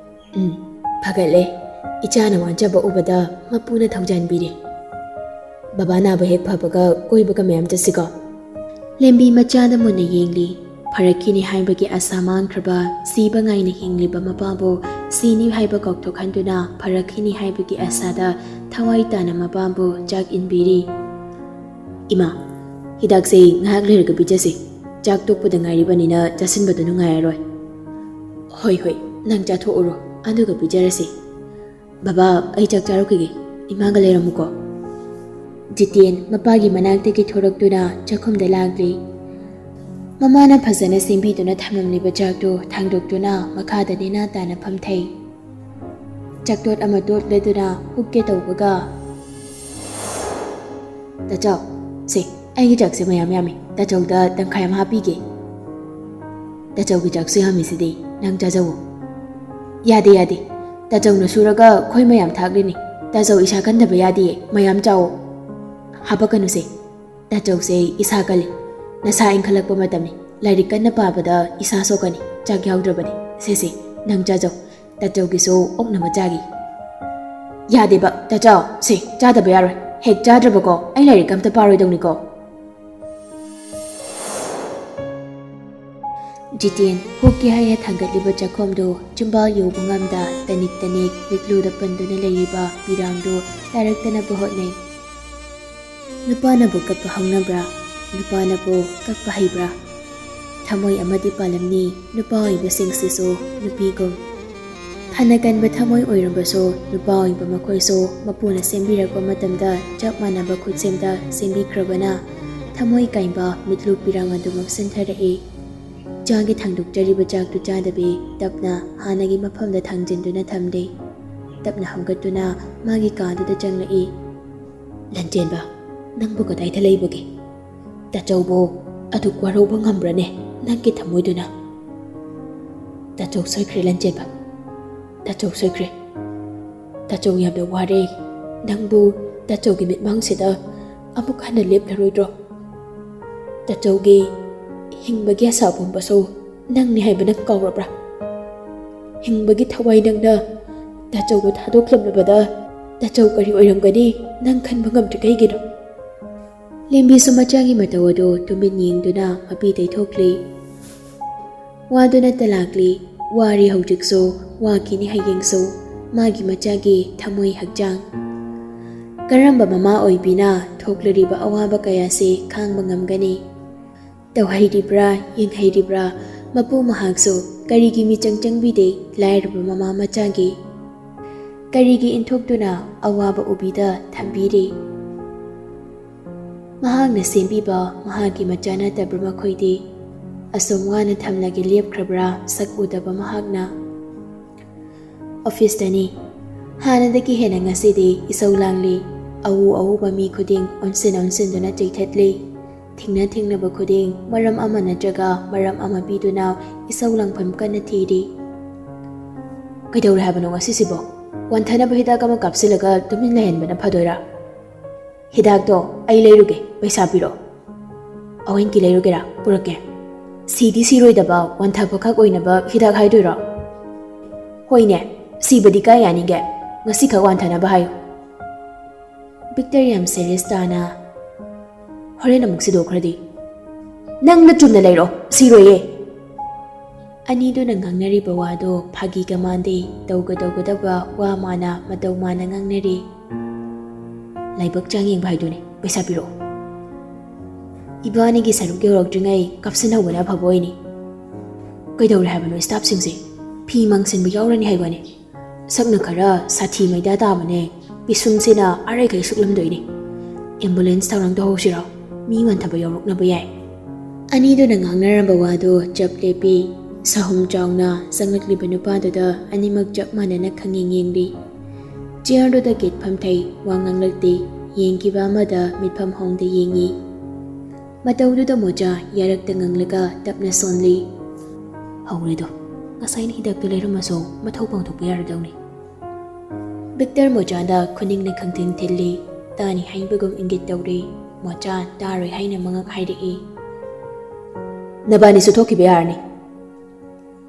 "ꯎꯝ, ꯐꯒꯠꯂꯦ꯫ ꯏꯆꯥꯅ ꯋꯥꯖꯕ ꯎꯕꯗ ꯃꯄꯨꯅ ꯊꯧꯖꯥꯟꯕꯤꯔꯦ꯫ ꯕꯕꯥ ꯅꯥꯕ ꯍꯦꯛ ꯐꯕꯒ ꯀꯣꯏꯕꯒ ꯃꯌꯥꯝ ꯆꯠꯁꯤꯀꯣ?" ꯂꯦꯝꯕꯤ ꯃꯆꯥꯗ ꯃꯨꯟꯅ ꯌꯦꯡꯂꯤ꯫ ꯐꯔꯛꯈꯤꯅꯤ ꯍꯥꯏꯕꯒꯤ ꯑꯁꯥ ꯃꯥꯡꯈ꯭ꯔꯕ, ꯁꯤꯕ ꯉꯥꯏꯅ ꯍꯤꯡꯂꯤꯕ ꯃꯄꯥꯕꯨ ꯁꯤꯅꯤ ꯍꯥꯏꯕ ꯀꯥꯎꯊꯣꯛꯍꯟꯗꯨꯅ ꯐꯔꯛꯈꯤꯅꯤ ꯍꯥꯏꯕꯒꯤ ꯑꯁꯥꯗ ꯊꯋꯥꯏ ꯇꯥꯅ ꯃꯄꯥꯕꯨ ꯆꯥꯛ ꯏꯟꯕꯤꯔꯤ꯫ "ꯏꯃꯥ, ꯍꯤꯗꯥꯛꯁꯦ ꯉꯥꯏꯍꯥꯛ ꯂꯩꯔꯒ ꯄꯤꯖꯁꯦ꯫ ꯆꯥꯛ ꯇꯣꯛꯄꯗ ꯉꯥꯏꯔꯤꯕꯅꯤꯅ ꯆꯥꯁꯤꯟꯕꯗꯨ ꯅꯨꯡꯉꯥꯏꯔꯔꯣꯏ꯫" "ꯍꯣꯏ, ꯍꯣꯏ, ꯅꯪ ꯆꯥꯊꯣꯛꯎꯔꯣ, ꯑꯗꯨꯒ ꯄꯤꯖꯔꯁꯤ꯫ ꯕꯕꯥ, ꯑꯩ ꯆꯥꯛ ꯆꯥꯔꯨꯈꯤꯒꯦ, ꯏꯃꯥꯒ ꯂꯩꯔꯝꯃꯨꯀꯣ꯫" ꯖꯤꯇꯦꯟ ꯃꯄꯥꯒꯤ ꯃꯅꯥꯛꯇꯒꯤ ꯊꯣꯔꯛꯇꯨꯅ ꯆꯥꯛꯈꯨꯝꯗ ꯂꯥꯛꯂꯤ꯫ ꯃꯃꯥꯅ ꯐꯖꯅ ꯁꯦꯝꯕꯤꯗꯨꯅ ꯊꯝꯂꯝꯂꯤꯕ ꯆꯥꯛꯇꯨ ꯊꯥꯡꯗꯣꯛꯇꯨꯅ ꯃꯈꯥꯗ ꯅꯦꯅꯥ ꯇꯥꯅ ꯐꯝꯊꯩ꯫ ꯆꯥꯛꯇꯣꯠ ꯑꯃ ꯇꯣꯠꯂꯗꯨꯅ ꯍꯨꯛꯀꯦ ꯇꯧꯕꯒ, "ꯇꯥꯆꯧ, ꯁꯦ, ꯑꯩꯒꯤ ꯆꯥꯛꯁꯦ ꯃꯌꯥꯝ ꯌꯥꯝꯃꯤ, ꯇꯥꯆꯧꯗ ꯇꯪꯈꯥꯏ ꯑꯃ ꯍꯥꯞꯄꯤꯒꯦ꯫ ꯇꯥꯆꯧꯒꯤ ꯆꯥꯛꯁꯨ ꯌꯥꯝꯃꯤꯁꯤꯗꯤ, ꯅꯪ ꯆꯥꯖꯧꯋꯣ꯫" "ꯌꯥꯗꯦ, ꯌꯥꯗꯦ, ꯇꯥꯆꯧꯅ ꯁꯨꯔꯒ ꯈꯣꯏ ꯃꯌꯥꯝ ꯊꯥꯛꯂꯤꯅꯤ꯫ ꯇꯥꯆꯧ ꯏꯁꯥ ꯀꯟꯗꯕ ꯌꯥꯗꯤꯌꯦ, ꯃꯌꯥꯝ ꯆꯥꯎꯋꯣ꯫" "ꯍꯥꯄꯛꯀꯅꯨꯁꯦ, ꯇꯥꯆꯧꯁꯦ ꯏꯁꯥ ꯀꯜꯂꯤ꯫ ꯅꯁꯥ ꯏꯟꯈꯠꯂꯛꯄ ꯃꯇꯝꯅꯤ, ꯂꯥꯏꯔꯤꯛ ꯀꯟꯅ ꯄꯥꯕꯗ ꯏꯁꯥ ꯁꯣꯛꯀꯅꯤ, ꯆꯥꯛ ꯌꯥꯎꯗ꯭ꯔꯕꯅꯤ꯫ ꯁꯦ, ꯁꯦ, ꯅꯪ ꯆꯥꯖꯧ, ꯇꯥꯆꯧꯒꯤꯁꯨ ꯑꯣꯛꯅꯕ ꯆꯥꯒꯦ꯫" "ꯌꯥꯗꯦꯕ, ꯇꯥꯆꯧ, ꯁꯦ, ꯆꯥꯗꯕ ꯌꯥꯔꯣꯏ꯫ ꯍꯦꯛ ꯆꯥꯗ꯭ꯔꯕꯀꯣ, ꯑꯩ ꯂꯥꯏꯔꯤꯛ ꯑꯝꯇ ꯄꯥꯔꯣꯏꯗꯧꯅꯤꯀꯣ꯫" ꯖꯤꯇꯦꯟ ꯍꯨꯛꯀꯤ ꯍꯥꯏꯅ ꯊꯥꯡꯒꯠꯂꯤꯕ ꯆꯥꯛꯈꯣꯝꯗꯨ ꯆꯤꯝꯕꯥꯜ ꯌꯧꯕ ꯉꯝꯗ ꯇꯅꯤꯛ ꯇꯅꯤꯛ ꯃꯤꯠꯂꯨꯗ ꯄꯟꯗꯨꯅ ꯂꯩꯔꯤꯕ ꯄꯤꯔꯥꯡꯗꯨ ꯇꯥꯔꯛꯇꯅꯕ ꯍꯣꯠꯅꯩ꯫ ꯅꯨꯄꯥꯅꯕꯨ ꯀꯞꯄ ꯍꯧꯅꯕ꯭ꯔꯥ? ꯅꯨꯄꯥꯅꯕꯨ ꯀꯞꯄ ꯍꯩꯕ꯭ꯔꯥ? ꯊꯃꯣꯏ ꯑꯃꯗꯤ ꯄꯥꯜꯂꯝꯅꯤ ꯅꯨꯄꯥ ꯑꯣꯏꯕꯁꯤꯡꯁꯤꯁꯨ ꯅꯨꯄꯤꯒꯨꯝ꯫ ꯐꯅ ꯀꯟꯕ ꯊꯃꯣꯏ ꯑꯣꯏꯔꯕꯁꯨ, ꯅꯨꯄꯥ ꯑꯣꯏꯕ ꯃꯈꯣꯏꯁꯨ ꯃꯄꯨꯅ ꯁꯦꯝꯕꯤꯔꯛꯄ ꯃꯇꯝꯗ ꯆꯞ ꯃꯥꯟꯅꯕ ꯈꯨꯠꯁꯦꯝꯗ ꯁꯦꯝꯕꯤꯈ꯭ꯔꯕꯅ, ꯊꯃꯣꯏ ꯀꯥꯏꯕ ꯃꯤꯠꯂꯨ ꯄꯤꯔꯥꯡ ꯑꯗꯨꯃꯛ ꯁꯟꯊꯔꯛꯏ꯫ ꯆꯥꯒꯦ ꯊꯥꯡꯗꯣꯛꯆꯔꯤꯕ ꯆꯥꯛꯇꯨ ꯆꯥꯗꯕꯤ, ꯇꯞꯅ ꯍꯥꯟꯅꯒꯤ ꯃꯐꯝꯗ ꯊꯥꯡꯖꯤꯟꯗꯨꯅ ꯊꯝꯂꯦ꯫ ꯇꯞꯅ ꯍꯧꯒꯠꯇꯨꯅ ꯃꯥꯒꯤ ꯀꯥꯗꯨꯗ ꯆꯪꯂꯛꯏ꯫ "ꯂꯟꯆꯦꯟꯕ, ꯅꯪꯕꯨ ꯀꯗꯥꯏꯗ ꯂꯩꯕꯒꯦ? ꯇꯥꯆꯧꯕꯨ ꯑꯗꯨꯛ ꯋꯥꯔꯧꯕ ꯉꯝꯕ꯭ꯔꯅꯦ ꯅꯪꯒꯤ ꯊꯃꯣꯏꯗꯨꯅ?" "ꯇꯥꯆꯧ ꯁꯣꯏꯈ꯭ꯔꯦ, ꯂꯟꯆꯦꯟꯕ꯫ ꯇꯥꯆꯧ ꯁꯣꯏꯈ꯭ꯔꯦ꯫ ꯇꯥꯆꯧ ꯌꯥꯝꯅ ꯋꯥꯔꯦ꯫ ꯅꯪꯕꯨ ꯇꯥꯆꯧꯒꯤ ꯃꯤꯠꯃꯥꯡꯁꯤꯗ ꯑꯃꯨꯛ ꯍꯟꯅ ꯂꯦꯞꯂꯔꯣꯏꯗ꯭ꯔꯣ? ꯇꯥꯆꯧꯒꯤ ꯍꯤꯡꯕꯒꯤ ꯑꯁꯥ ꯄꯨꯝꯕꯁꯨ ꯅꯪꯅꯤ ꯍꯥꯏꯕ ꯅꯪ ꯀꯥꯎꯔꯕ꯭ꯔꯥ? ꯍꯤꯡꯕꯒꯤ ꯊꯋꯥꯏ ꯅꯪꯅ ꯇꯥꯆꯧꯕꯨ ꯊꯥꯗꯣꯛꯂꯝꯂꯕꯗ ꯇꯥꯆꯧ ꯀꯔꯤ ꯑꯣꯏꯔꯝꯒꯅꯤ ꯅꯪ ꯈꯟꯕ ꯉꯝꯗ꯭ꯔꯤ ꯀꯩꯒꯤꯅꯣ?" ꯂꯦꯝꯕꯤꯁꯨ ꯃꯆꯥꯒꯤ ꯃꯇꯧ ꯑꯗꯨ ꯇꯨꯃꯤꯟ ꯌꯦꯡꯗꯨꯅ ꯃꯄꯤ ꯇꯩꯊꯣꯛꯂꯤ꯫ ꯋꯥꯗꯨꯅꯇ ꯂꯥꯛꯂꯤ, ꯋꯥꯔꯤ ꯍꯧꯖꯤꯛꯁꯨ, ꯋꯥꯈꯤꯅꯤ ꯍꯌꯦꯡꯁꯨ, ꯃꯥꯒꯤ ꯃꯆꯥꯒꯤ ꯊꯃꯣꯏ ꯍꯛꯆꯥꯡ꯫ ꯀꯔꯝꯕ ꯃꯃꯥ ꯑꯣꯏꯕꯤꯅ ꯊꯣꯛꯂꯤꯕ ꯑꯋꯥꯕ ꯀꯌꯥꯁꯤ ꯈꯥꯡꯕ ꯉꯝꯒꯅꯤ? ꯇꯧꯍꯩꯔꯤꯕ꯭ꯔꯥ, ꯌꯦꯡꯍꯩꯔꯤꯕ꯭ꯔꯥ, ꯃꯄꯨ ꯃꯍꯥꯛꯁꯨ ꯀꯔꯤꯒꯤ ꯃꯤꯆꯪ ꯆꯪꯕꯤꯗꯦ ꯂꯥꯏꯔꯕ ꯃꯃꯥ ꯃꯆꯥꯒꯤ? ꯀꯔꯤꯒꯤ ꯏꯟꯊꯣꯛꯇꯨꯅ ꯑꯋꯥꯕ ꯎꯕꯤꯗ ꯊꯝꯕꯤꯔꯤ? ꯃꯍꯥꯛꯅ ꯁꯦꯝꯕꯤꯕ ꯃꯍꯥꯛꯀꯤ ꯃꯆꯥ ꯅꯠꯇꯕ꯭ꯔꯥ ꯃꯈꯣꯏꯗꯤ? ꯑꯁꯨꯝ ꯋꯥꯅ ꯊꯝꯂꯒꯦ ꯂꯦꯞꯈ꯭ꯔꯕ꯭ꯔꯥ ꯁꯛ ꯎꯗꯕ ꯃꯍꯥꯛꯅ? ꯑꯣꯐꯤꯁꯇꯅꯤ꯫ ꯍꯥꯟꯅꯗꯒꯤ ꯍꯦꯟꯅ ꯉꯁꯤꯗꯤ ꯏꯁꯧ ꯂꯥꯡꯂꯤ꯫ ꯑꯎ ꯑꯎꯕ ꯃꯤ ꯈꯨꯗꯤꯡ ꯑꯣꯟꯁꯤꯟ ꯑꯣꯟꯁꯤꯟꯗꯨꯅ ꯆꯩꯊꯠꯂꯤ꯫ ꯊꯦꯡꯅ ꯊꯦꯡꯅꯕ ꯈꯨꯗꯤꯡ ꯃꯔꯝ ꯑꯃ ꯅꯠꯇ꯭ꯔꯒ ꯃꯔꯝ ꯑꯃ ꯄꯤꯗꯨꯅ ꯏꯁꯧ ꯂꯥꯡꯐꯝ ꯀꯟꯅ ꯊꯤꯔꯤ꯫ "ꯀꯩꯗꯧꯔꯦ ꯍꯥꯏꯕꯅꯣ ꯉꯁꯤꯁꯤꯕꯣ? ꯋꯥꯟꯊꯅꯕ ꯍꯤꯗꯥꯛ ꯑꯃ ꯀꯥꯞꯁꯤꯜꯂꯒ ꯇꯨꯃꯤꯟ ꯂꯩꯍꯟꯕꯅ ꯐꯗꯣꯏꯔꯥ?" "ꯍꯤꯗꯥꯛꯇꯣ ꯑꯩ ꯂꯩꯔꯨꯒꯦ, ꯄꯩꯁꯥ ꯄꯤꯔꯣ꯫" "ꯑꯋꯦꯟꯀꯤ ꯂꯩꯔꯨꯒꯦꯔꯥ? ꯄꯨꯔꯛꯀꯦ꯫" "ꯁꯤꯗꯤ ꯁꯤꯔꯣꯏꯗꯕ, ꯋꯥꯟꯊꯕꯈꯛ ꯑꯣꯏꯅꯕ ꯍꯤꯗꯥꯛ ꯍꯥꯏꯗꯣꯏꯔꯣ?" "ꯍꯣꯏꯅꯦ, ꯁꯤꯕꯗꯤ ꯀꯥꯏ ꯌꯥꯅꯤꯒꯦ? ꯉꯁꯤꯈꯛ ꯋꯥꯟꯊꯅꯕ ꯍꯥꯏꯌꯨ꯫" ꯕꯤꯛꯇꯔ ꯌꯥꯝ ꯁꯦꯔꯤꯌꯁ ꯇꯥꯅ, "ꯍꯣꯔꯦꯟ ꯑꯃꯨꯛ ꯁꯤꯗꯣꯛꯈ꯭ꯔꯗꯤ?" "ꯅꯪꯅ ꯆꯨꯝꯅ ꯂꯩꯔꯣ, ꯁꯤꯔꯣꯏꯌꯦ꯫" ꯑꯅꯤꯗꯨꯅ ꯉꯥꯡꯅꯔꯤꯕ ꯋꯥꯗꯣ ꯐꯥꯒꯤꯒ ꯃꯥꯟꯗꯦ, ꯇꯧꯒꯗꯧꯒꯗꯕ ꯋꯥ ꯃꯥꯅ ꯃꯇꯧ ꯃꯥꯅ ꯉꯥꯡꯅꯔꯤ꯫ "ꯂꯥꯏꯕꯛ ꯆꯥꯡ ꯌꯦꯡꯕ ꯍꯥꯏꯗꯨꯅꯤ, ꯄꯩꯁꯥ ꯄꯤꯔꯛꯑꯣ꯫" "ꯏꯕꯥꯅꯤꯒꯤ ꯁꯔꯨꯛ ꯌꯧꯔꯛꯇ꯭ꯔꯤꯉꯩ ꯀꯥꯞꯁꯤꯟꯍꯧꯕꯅ ꯑꯐꯕ ꯑꯣꯏꯅꯤ꯫" "ꯀꯩꯗꯧꯔꯦ ꯍꯥꯏꯕꯅꯣ ꯁ꯭ꯇꯥꯐꯁꯤꯡꯁꯦ? ꯐꯤ ꯃꯥꯡꯁꯤꯟꯕ ꯌꯥꯎꯔꯅꯤ ꯍꯥꯏꯕꯅꯦ꯫ ꯁꯛꯅ ꯈꯔ ꯁꯥꯊꯤ ꯃꯩꯗꯥ ꯇꯥꯕꯅꯦ꯫ ꯄꯤꯁꯨꯝꯁꯤꯅ ꯑꯔꯩꯈꯩ ꯁꯨꯛꯂꯝꯗꯣꯏꯅꯤ꯫ ꯑꯦꯝꯕꯨꯂꯦꯟꯁ ꯊꯧꯔꯥꯡ ꯇꯧꯍꯧꯁꯤꯔꯣ? ꯃꯤ ꯋꯥꯟꯊꯕ ꯌꯥꯎꯔꯛꯅꯕ ꯌꯥꯏ꯫" ꯑꯅꯤꯗꯨꯅ ꯉꯥꯡꯅꯔꯝꯕ ꯋꯥꯗꯣ ꯆꯞ ꯂꯦꯞꯄꯤ꯫ ꯁꯍꯨꯝ ꯆꯥꯎꯅ ꯆꯪꯂꯛꯂꯤꯕ ꯅꯨꯄꯥꯗꯨꯗ ꯑꯅꯤꯃꯛ ꯆꯞ ꯃꯥꯟꯅꯅ ꯈꯪꯌꯦꯡ ꯌꯦꯡꯂꯤ꯫ ꯆꯤꯌꯔꯗꯨꯗ ꯒꯦꯠ ꯐꯝꯊꯩ, ꯋꯥ ꯉꯥꯡꯂꯛꯇꯦ꯫ ꯌꯦꯡꯈꯤꯕ ꯑꯃꯗ ꯃꯤꯠꯐꯝ ꯍꯣꯡꯗ ꯌꯦꯡꯉꯤ꯫ ꯃꯇꯧꯗꯨꯗ ꯃꯣꯆꯥ ꯌꯥꯔꯛꯇ ꯉꯪꯂꯒ ꯇꯞꯅ ꯁꯣꯟꯂꯤ꯫ "ꯍꯧꯔꯦꯗꯣ, ꯉꯁꯥꯏꯅ ꯍꯤꯗꯥꯛꯇꯨ ꯂꯩꯔꯝꯃꯁꯨ ꯃꯊꯧ ꯄꯥꯡꯊꯣꯛꯄ ꯌꯥꯔꯗꯧꯅꯤ꯫" ꯕꯤꯛꯇꯔ ꯃꯣꯆꯥꯗ ꯈꯨꯅꯤꯡꯅ ꯈꯪꯊꯤꯟ ꯊꯤꯜꯂꯤ꯫ ꯇꯥꯅꯤ ꯍꯥꯏꯕꯒꯨꯝ ꯏꯪꯒꯤꯠ ꯇꯧꯔꯤ꯫ ꯃꯣꯆꯥ ꯇꯥꯔꯣꯏ ꯍꯥꯏꯅ ꯃꯉꯛ ꯍꯥꯏꯔꯛꯏ꯫ "ꯅꯕꯥꯅꯤꯁꯨ ꯊꯣꯛꯈꯤꯕ ꯌꯥꯔꯅꯤ꯫"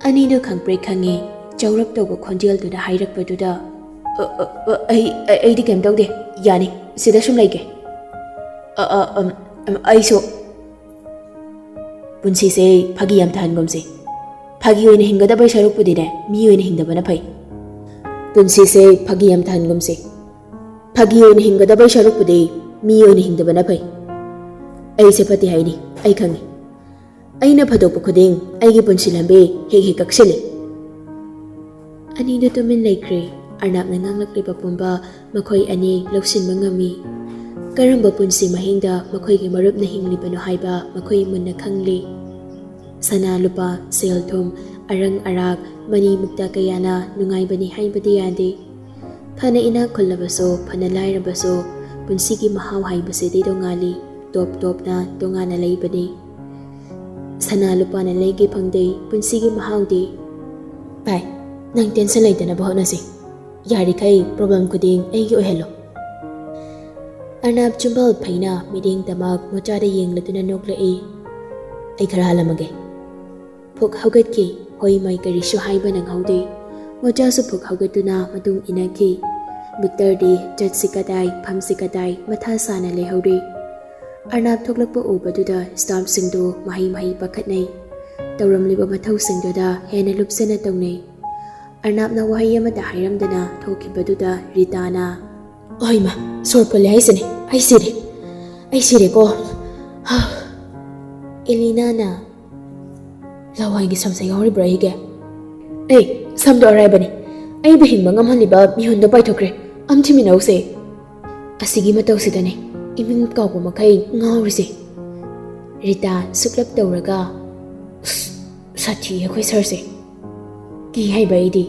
ꯑꯅꯤꯗꯨ ꯈꯪꯄ꯭ꯔꯦꯛ ꯈꯪꯉꯤ꯫ ꯆꯥꯎꯔꯞ ꯇꯧꯕ ꯈꯣꯟꯖꯦꯜꯗꯨꯗ ꯍꯥꯏꯔꯛꯄꯗꯨꯗ, "ꯑ, ꯑ, ꯑ, ꯑꯩ, ꯑꯩ, ꯑꯩꯗꯤ ꯀꯩꯝ ꯇꯧꯗꯦ꯫ ꯌꯥꯅꯤ, ꯁꯤꯗ ꯁꯨꯝ ꯂꯩꯒꯦ꯫" "ꯑ, ꯑ, ꯑꯝ, ꯑꯝ, ꯑꯩꯁꯨ꯫" "ꯄꯨꯟꯁꯤꯁꯦ ꯐꯥꯒꯤ ꯌꯥꯝ ꯇꯥꯍꯟꯒꯨꯝꯁꯦ꯫ ꯐꯥꯒꯤ ꯑꯣꯏꯅ ꯍꯤꯡꯒꯗꯕꯩ ꯁꯔꯨꯛꯄꯨꯗꯤꯅꯦ, ꯃꯤ ꯑꯣꯏꯅ ꯍꯤꯡꯗꯕꯅ ꯐꯩ꯫ ꯄꯨꯟꯁꯤꯁꯦ ꯐꯥꯒꯤ ꯌꯥꯝ ꯇꯥꯍꯟꯒꯨꯝꯁꯦ꯫ ꯐꯥꯒꯤ ꯑꯣꯏꯅ ꯍꯤꯡꯒꯗꯕꯩ ꯁꯔꯨꯛꯄꯨꯗꯤ ꯃꯤ ꯑꯣꯏꯅ ꯍꯤꯡꯗꯕꯅ ꯐꯩ꯫ ꯑꯩꯁꯦ ꯐꯠꯇꯦ ꯍꯥꯏꯅꯤ, ꯑꯩ ꯈꯪꯉꯤ꯫ ꯑꯩꯅ ꯐꯥꯗꯣꯛꯄ ꯈꯨꯗꯤꯡ ꯑꯩꯒꯤ ꯄꯨꯟꯁꯤ ꯂꯝꯕꯤ ꯍꯦꯛ ꯍꯦꯛ ꯀꯛꯁꯤꯜꯂꯤ꯫ ꯑꯅꯤꯗꯨ ꯇꯨꯃꯤꯟ ꯂꯩꯈ꯭ꯔꯦ꯫ ꯑꯔꯅꯥꯞꯅ ꯉꯥꯡꯂꯛꯂꯤꯕ ꯄꯨꯝꯕ ꯃꯈꯣꯏ ꯑꯅꯤ ꯂꯧꯁꯤꯟꯕ ꯉꯝꯃꯤ꯫ ꯀꯔꯝꯕ ꯄꯨꯟꯁꯤ ꯃꯍꯤꯡꯗ ꯃꯈꯣꯏꯒꯤ ꯃꯔꯨꯞꯅ ꯍꯤꯡꯂꯤꯕꯅꯣ ꯍꯥꯏꯕ ꯃꯈꯣꯏ ꯃꯨꯟꯅ ꯈꯪꯂꯤ꯫ ꯁꯅꯥ ꯂꯨꯄꯥ, ꯁꯦꯜ ꯊꯨꯝ, ꯑꯔꯪ ꯑꯔꯥꯛ, ꯃꯅꯤ ꯃꯨꯛꯇ ꯀꯌꯥꯅ ꯅꯨꯡꯉꯥꯏꯕꯅꯤ ꯍꯥꯏꯕꯗꯤ ꯌꯥꯗꯦ꯫ ꯐꯅ ꯏꯅꯥꯛ ꯈꯨꯜꯂꯕꯁꯨ, ꯐꯅ ꯂꯥꯏꯔꯕꯁꯨ, ꯄꯨꯟꯁꯤꯒꯤ ꯃꯍꯥꯎ ꯍꯥꯏꯕꯁꯤꯗꯤ ꯇꯣꯉꯥꯜꯂꯤ, ꯇꯣꯞ ꯇꯣꯞꯅ ꯇꯣꯉꯥꯟꯅ ꯂꯩꯕꯅꯤ꯫ ꯁꯅꯥ ꯂꯨꯄꯥꯅ ꯂꯩꯒꯦ ꯐꯪꯗꯦ ꯄꯨꯟꯁꯤꯒꯤ ꯃꯍꯥꯎꯗꯤ꯫ ꯚꯥꯏ, ꯅꯪ ꯇꯦꯟꯁꯟ ꯂꯩꯇꯅꯕ ꯍꯣꯠꯅꯁꯤ꯫ ꯌꯥꯔꯤꯈꯩ ꯄ꯭ꯔꯣꯕ꯭ꯂꯦꯝ ꯈꯨꯗꯤꯡ ꯑꯩꯒꯤ ꯑꯣꯏꯍꯜꯂꯣ꯫ ꯑꯔꯅꯥꯞ ꯆꯨꯝꯕꯥꯜ ꯐꯩꯅ ꯃꯤꯠꯌꯦꯡ ꯇꯝꯃꯛ ꯃꯣꯆꯥꯗ ꯌꯦꯡꯂꯗꯨꯅ ꯅꯣꯛꯂꯛꯏ꯫ ꯑꯩ ꯈꯔ ꯍꯥꯜꯂꯝꯃꯒꯦ꯫ ꯐꯨꯛ ꯍꯧꯒꯠꯈꯤ꯫ ꯍꯣꯏ ꯃꯣꯏ ꯀꯔꯤꯁꯨ ꯍꯥꯏꯕ ꯅꯪꯍꯧꯗꯦ꯫ ꯃꯣꯆꯥꯁꯨ ꯐꯨꯛ ꯍꯧꯒꯠꯇꯨꯅ ꯃꯇꯨꯡ ꯏꯟꯅꯈꯤ꯫ ꯚꯤꯛꯇꯔꯗꯤ ꯆꯠꯁꯤ ꯀꯗꯥꯏ, ꯐꯝꯁꯤ ꯀꯗꯥꯏ ꯃꯊꯥ ꯁꯥꯅ ꯂꯩꯍꯧꯔꯤ꯫ ꯑꯔꯅꯥꯞ ꯊꯣꯛꯂꯛꯄ ꯎꯕꯗꯨꯗ ꯁ꯭ꯇꯥꯐꯁꯤꯡꯗꯨ ꯃꯍꯩ ꯃꯍꯩ ꯄꯥꯈꯠꯅꯩ꯫ ꯇꯧꯔꯝꯂꯤꯕ ꯃꯊꯧꯁꯤꯡꯗꯨꯗ ꯍꯦꯟꯅ ꯂꯨꯞꯁꯅ ꯇꯧꯅꯩ꯫ ꯑꯔꯅꯥꯞꯅ ꯋꯥꯍꯩ ꯑꯃꯠꯇ ꯍꯥꯏꯔꯝꯗꯅ ꯊꯣꯛꯈꯤꯕꯗꯨꯗ ꯔꯤꯇꯥꯅ, "ꯑꯣꯏꯃ, ꯁꯣꯔ ꯐꯨꯜꯂꯦ ꯍꯥꯏꯁꯤꯅꯦ, ꯑꯩ ꯁꯤꯔꯦ, ꯑꯩ ꯁꯤꯔꯦꯀꯣ꯫" ꯍꯥ꯫ ꯑꯦꯂꯤꯅꯥꯅ, "ꯂꯋꯥꯏꯒꯤ ꯁꯝꯁꯦ ꯌꯥꯎꯔꯤꯕ꯭ꯔꯥ ꯑꯩꯒꯤ?" "ꯑꯦ, ꯁꯝꯗꯣ ꯑꯔꯥꯏꯕꯅꯤ꯫ ꯑꯩꯕꯨ ꯍꯤꯡꯕ ꯉꯝꯍꯜꯂꯤꯕ ꯃꯤꯍꯨꯟꯗꯣ ꯄꯥꯏꯊꯣꯛꯈ꯭ꯔꯦ꯫ ꯑꯝ ꯊꯤꯃꯤꯟꯅꯧꯁꯦ꯫ ꯑꯁꯤꯒꯤ ꯃꯇꯧꯁꯤꯗꯅꯦ ꯏꯃꯤꯡ ꯀꯥꯎꯕ ꯃꯈꯩ ꯉꯥꯎꯔꯤꯁꯦ꯫" ꯔꯤꯇꯥ ꯁꯨꯛꯂꯞ ꯇꯧꯔꯒ, "ꯎꯁ, ꯁꯥꯊꯤ ꯑꯩꯈꯣꯏ ꯁꯥꯔꯁꯦ꯫ ꯀꯤ ꯍꯥꯏꯕ ꯑꯩꯗꯤ꯫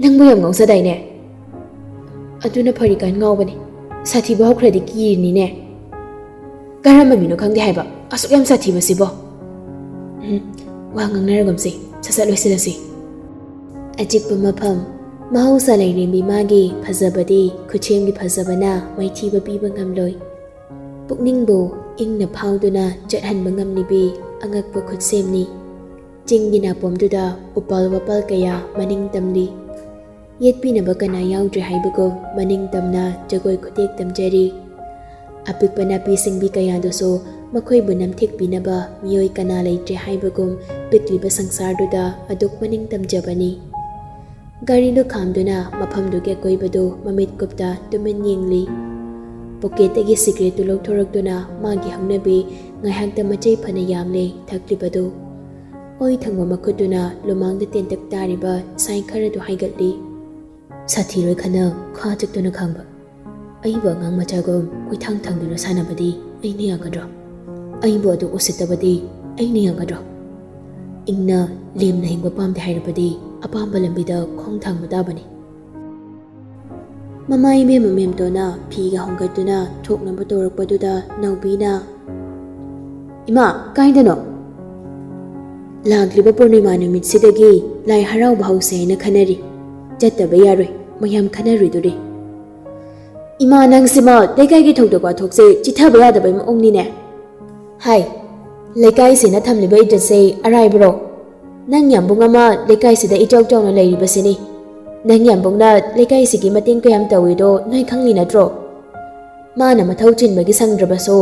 ꯅꯪꯕꯨ ꯌꯥꯝ ꯉꯥꯎꯖꯗꯥꯏꯅꯦ?" "ꯑꯗꯨꯅ ꯐꯔꯤꯀꯥꯟ ꯉꯥꯎꯕꯅꯦ꯫ ꯁꯥꯊꯤꯕ ꯍꯧꯈ꯭ꯔꯗꯤ ꯀꯤꯔꯤꯅꯤꯅꯦ꯫ ꯀꯔꯝꯕ ꯃꯤꯅꯣ ꯈꯪꯗꯦ ꯍꯥꯏꯕ ꯑꯁꯨꯛ ꯌꯥꯝ ꯁꯥꯊꯤꯕꯁꯤꯕꯣ?" "ꯎꯝ, ꯋꯥ ꯉꯥꯡꯅꯔꯒꯨꯝꯁꯤ, ꯁꯠ ꯁꯠ ꯂꯣꯏꯁꯤꯜꯂꯁꯤ꯫" ꯑꯆꯤꯛꯄ ꯃꯐꯝ꯫ ꯃꯍꯧꯁꯥ ꯂꯥꯏꯔꯦꯝꯕꯤ ꯃꯥꯒꯤ ꯐꯖꯕꯗꯤ ꯈꯨꯠꯁꯦꯝꯒꯤ ꯐꯖꯕꯅ ꯃꯥꯏꯊꯤꯕ ꯄꯤꯕ ꯉꯝꯂꯣꯏ꯫ ꯄꯨꯛꯅꯤꯡꯕꯨ ꯏꯪꯅ ꯐꯥꯎꯗꯨꯅ ꯆꯠꯍꯟꯕ ꯉꯝꯂꯤꯕꯤ ꯑꯉꯛꯄ ꯈꯨꯠꯁꯦꯝꯅꯤ꯫ ꯆꯤꯡꯒꯤ ꯅꯥꯄꯣꯝꯗꯨꯗ ꯎꯄꯥꯜ ꯋꯥꯄꯥꯜ ꯀꯌꯥ ꯃꯅꯤꯡ ꯇꯝꯂꯤ꯫ ꯌꯦꯠꯄꯤꯅꯕ ꯀꯅꯥ ꯌꯥꯎꯗ꯭ꯔꯦ ꯍꯥꯏꯕꯒꯨꯝ ꯃꯅꯤꯡ ꯇꯝꯅ ꯖꯒꯣꯏ ꯈꯨꯊꯦꯛ ꯇꯝꯖꯔꯤ꯫ ꯑꯄꯤꯛꯄ ꯅꯥꯄꯤ ꯁꯤꯡꯕꯤ ꯀꯌꯥꯗꯨꯁꯨ ꯃꯈꯣꯏꯕꯨ ꯅꯝꯊꯦꯛꯄꯤꯅꯕ ꯃꯤꯑꯣꯏ ꯀꯅꯥ ꯂꯩꯇ꯭ꯔꯦ ꯍꯥꯏꯕꯒꯨꯝ ꯄꯤꯛꯂꯤꯕ ꯁꯪꯁꯥꯔꯗꯨꯗ ꯑꯗꯨꯛ ꯃꯅꯤꯡ ꯇꯝꯖꯕꯅꯤ꯫ ꯒꯥꯔꯤꯗꯨ ꯈꯥꯝꯗꯨꯅ ꯃꯐꯝꯗꯨꯒꯤ ꯑꯀꯣꯏꯕꯗꯨ ꯃꯃꯤꯠ ꯀꯨꯞꯇ ꯇꯨꯃꯤꯟ ꯌꯦꯡꯂꯤ꯫ ꯄꯣꯀꯦꯠꯇꯒꯤ ꯁꯤꯒꯔꯦꯠꯇꯨ ꯂꯧꯊꯣꯔꯛꯇꯨꯅ ꯃꯥꯒꯤ ꯍꯧꯅꯕꯤ ꯉꯥꯏꯍꯥꯛꯇ ꯃꯆꯩ ꯐꯅ ꯌꯥꯝꯂꯦ ꯊꯛꯂꯤꯕꯗꯨ꯫ ꯑꯣꯏ ꯊꯪꯕ ꯃꯈꯨꯠꯇꯨꯅ ꯂꯨꯃꯥꯡꯗ ꯇꯦꯟꯇꯛ ꯇꯥꯔꯤꯕ ꯁꯥꯏꯟ ꯈꯔꯗꯨ ꯍꯥꯏꯒꯠꯂꯤ꯫ "ꯁꯥꯊꯤꯔꯣꯏ ꯈꯟꯅ ꯈꯥ ꯆꯠꯇꯨꯅ ꯈꯥꯡꯕ꯫ ꯑꯩꯕꯨ ꯑꯉꯥꯡ ꯃꯆꯥꯒꯨꯝ ꯀꯣꯏꯊꯥꯡ ꯊꯥꯡꯗꯨꯅ ꯁꯥꯟꯅꯕꯗꯤ ꯑꯩꯅ ꯌꯥꯒꯗ꯭ꯔꯣ? ꯑꯩꯕꯨ ꯑꯗꯨ ꯎꯁꯤꯠꯇꯕꯗꯤ ꯑꯩꯅ ꯌꯥꯒꯗ꯭ꯔꯣ? ꯏꯪꯅ ꯂꯦꯝꯅ ꯍꯤꯡꯕ ꯄꯥꯝꯗꯦ ꯍꯥꯏꯔꯕꯗꯤ ꯑꯄꯥꯝꯕ ꯂꯝꯕꯤꯗ ꯈꯣꯡ ꯊꯥꯡꯕ ꯇꯥꯕꯅꯤ꯫" ꯃꯃꯥ ꯏꯕꯦꯝꯃ ꯃꯦꯝꯇꯣꯟꯅ ꯐꯤꯒ ꯍꯣꯡꯒꯠꯇꯨꯅ ꯊꯣꯛꯅꯕ ꯇꯧꯔꯛꯄꯗꯨꯗ ꯅꯥꯎꯕꯤꯅ, "ꯏꯃꯥ, ꯀꯥꯏꯗꯅꯣ?" "ꯂꯥꯛꯂꯤꯕ ꯄꯨꯔꯅꯤꯃꯥ ꯅꯨꯃꯤꯠꯁꯤꯗꯒꯤ ꯂꯥꯏ ꯍꯔꯥꯎꯕ ꯍꯧꯁꯦ ꯍꯥꯏꯅ ꯈꯟꯅꯔꯤ꯫ ꯆꯠꯇꯕ ꯌꯥꯔꯣꯏ, ꯃꯌꯥꯝ ꯈꯟꯅꯔꯨꯗꯣꯔꯤ꯫" "ꯏꯃꯥ, ꯅꯪꯁꯤꯃ ꯂꯩꯀꯥꯏꯒꯤ ꯊꯧꯗꯣꯛ ꯋꯥꯊꯣꯛꯁꯦ ꯆꯤꯊꯕ ꯌꯥꯗꯕꯩ ꯃꯑꯣꯡꯅꯤꯅꯦ꯫" "ꯍꯥꯏ, ꯂꯩꯀꯥꯏꯁꯤꯅ ꯊꯝꯂꯤꯕ ꯏꯖꯠꯁꯦ ꯑꯔꯥꯏꯕꯔꯣ? ꯅꯪ ꯌꯥꯝꯕꯨꯡ ꯑꯃ ꯂꯩꯀꯥꯏꯁꯤꯗ ꯏꯆꯥꯎ ꯆꯥꯎꯅ ꯂꯩꯔꯤꯕꯁꯤꯅꯤ꯫ ꯅꯪ ꯌꯥꯝꯕꯨꯡꯅ ꯂꯩꯀꯥꯏꯁꯤꯒꯤ ꯃꯇꯦꯡ ꯀꯌꯥꯝ ꯇꯧꯏꯗꯣ ꯅꯣꯏ ꯈꯪꯂꯤ ꯅꯠꯇ꯭ꯔꯣ? ꯃꯥꯅ ꯃꯊꯧ ꯆꯤꯟꯕꯒꯤ ꯁꯪꯗ꯭ꯔꯕꯁꯨ